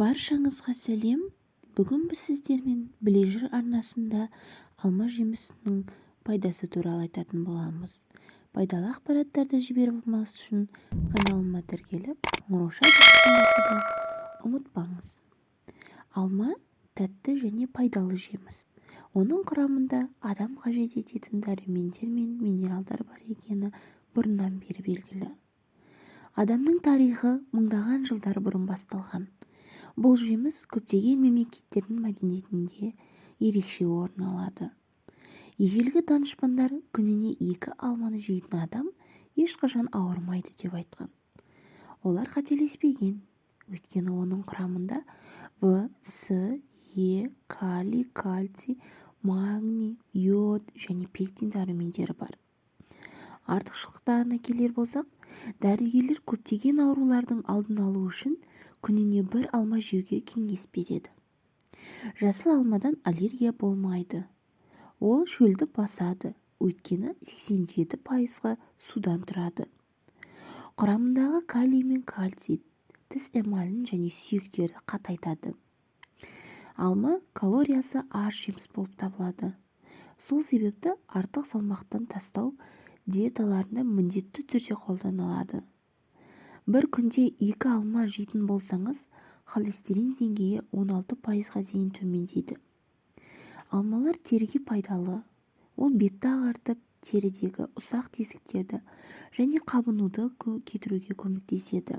Баршаңызға сәлем! Бүгін біз сіздермен Біле жүр арнасында алма жемісінің пайдасы туралы айтатын боламыз. Пайдалы ақпараттарды жіберіп алмас үшін каналыма тіркеліп, қоңырауша батырмасын басуды ұмытпаңыз. Алма тәтті және пайдалы жеміс. Оның құрамында адам қажет ететін дәрумендер мен минералдар бар екені бұрыннан бері белгілі. Адамның тарихы мыңдаған жылдар бұрын басталған. Бұл жеміс көптеген мемлекеттердің мәдениетінде ерекше орын алады. Ежелгі данышпандар күніне 2 алманы жейтін адам ешқашан ауырмайды деп айтқан. Олар қателеспеген, өйткені оның құрамында В, С, Е, калий, кальций, магний, йод және пектин дәрумендері бар. Артықшылықтарына келер болсақ, дәрігерлер көптеген аурулардың алдын алу үшін күніне бір алма жеуге кеңес береді. Жасыл алмадан аллергия болмайды. Ол шөлді басады, өйткені 87%-ға судан тұрады. Құрамындағы калий мен кальций тіс эмалін және сүйектерді қатайтады. Алма калориясы аз жеміс болып табылады. Сол себепті артық салмақтан тастау диеталарында міндетті түрде қолданылады. Бір күнде 2 алма жейтін болсаңыз, холестерин деңгейі 16%-ға дейін төмендейді. Алмалар теріге пайдалы. Ол бетті ағартып, терідегі ұсақ тесіктерді және қабынуды кетіруге көмектеседі.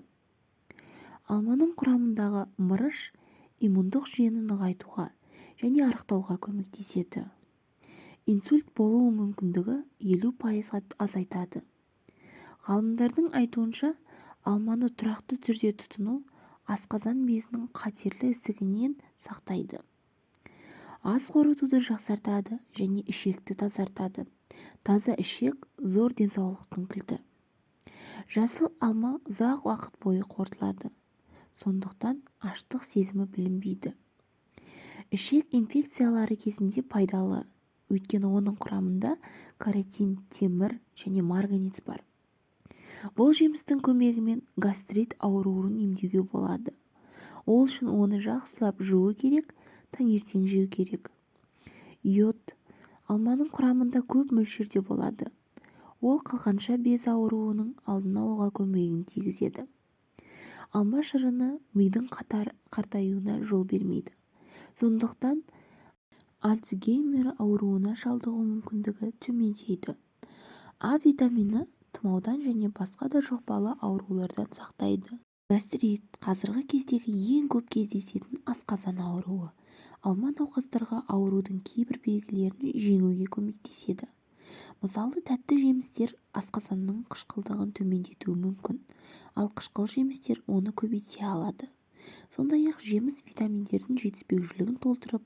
Алманың құрамындағы мырыш иммундық жүйені нығайтуға және арықтауға көмектеседі. Инсульт болуы мүмкіндігі 50%-ға азайтады. Ғалымдардың айтуынша, алманы тұрақты түрде тұтыну асқазан безінің қатерлі ісігінен сақтайды. Ас қорытуды жақсартады және ішекті тазартады. Таза ішек зор денсаулықтың кілті. Жасыл алма ұзақ уақыт бойы қорытылады. Сондықтан аштық сезімі білінбейді. Ішек инфекциялары кезінде пайдалы, өйткені оның құрамында каротин, темір және марганец бар. Бұл жемістің көмегімен гастрит ауруын емдеуге болады. Ол үшін оны жақсылап жуу керек, таңертең жеу керек. Йод алманың құрамында көп мөлшерде болады. Ол қалқанша без ауруының алдын алуға көмегін тигізеді. Алма шырыны мидың қартаюына жол бермейді. Сондықтан Альцгеймер ауруына шалдығу мүмкіндігі төмендейді. А витамині тұмаудан және басқа да жұқпалы аурулардан сақтайды. Гастрит қазіргі кездегі ең көп кездесетін асқазан ауруы. Алма науқастарға аурудың кейбір белгілерін жеңуге көмектеседі. Мысалы, тәтті жемістер асқазанның қышқылдығын төмендетуі мүмкін, ал қышқыл жемістер оны көбейте алады. Сондай-ақ жеміс витаминдердің жетіспеушілігін толтырып,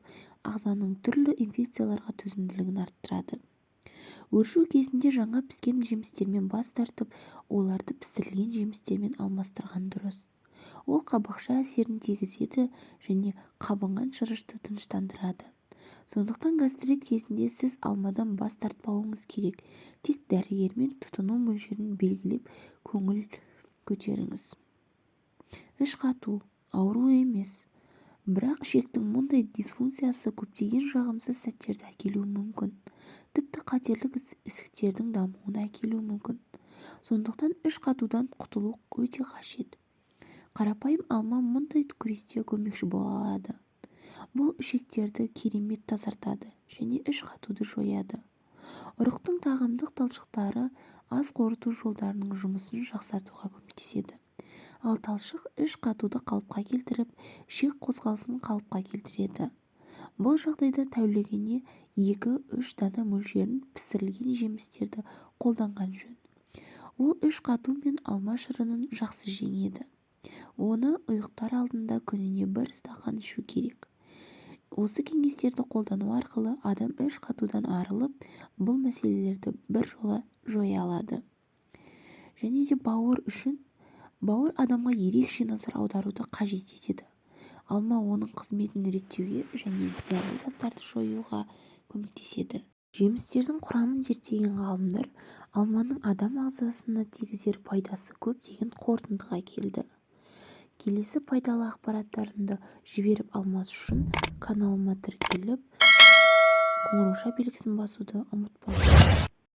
ағзаның түрлі инфекцияларға төзімділігін арттырады. Өршу кезінде жаңа піскен жемістермен бас тартып, оларды пісірілген жемістермен алмастырған дұрыс. Ол қабықша әсерін тигізеді және қабынған шырышты тыныштандырады. Сондықтан гастрит кезінде сіз алмадан бас тартпауыңыз керек, тек дәрігермен тұтыну мөлшерін белгілеп көңіл көтеріңіз. Іш қату ауру емес, бірақ ішектің мұндай дисфункциясы көптеген жағымсыз сәттерді әкелуі мүмкін. Тіпті қатерлі ісіктердің дамуына әкелуі мүмкін. Сондықтан іш қатудан құтылу өте қажет. Қарапайым алма мұндай күресте көмекші бола алады. Бұл ішектерді керемет тазартады және іш қатуды жояды. Ұрықтың тағамдық талшықтары ас қорыту жолдарының жұмысын жақсартуға көмектеседі. Ал талшық іш қатуды қалыпқа келтіріп, ішек қозғалысын қалыпқа келтіреді. Бұл жағдайда тәулігіне 2-3 дана мөлшерін пісірілген жемістерді қолданған жөн. Ол іш қату мен алма шырынын жақсы жеңеді. Оны ұйықтар алдында күніне 1 стақан ішу керек. Осы кеңестерді қолдану арқылы адам іш қатудан арылып, бұл мәселелерді бір жола жоя алады. Және де бауыр үшін бауыр адамға ерекше назар аударуды қажет етеді. Алма оның қызметін реттеуге және зиянды заттарды жоюға көмектеседі. Жемістердің құрамын зерттеген ғалымдар алманың адам ағзасына тигізер пайдасы көп деген қорытындыға келді. Келесі пайдалы ақпараттарымды жіберіп алмас үшін каналыма тіркеліп, қоңырауша белгісін басуды ұмытпаңыз.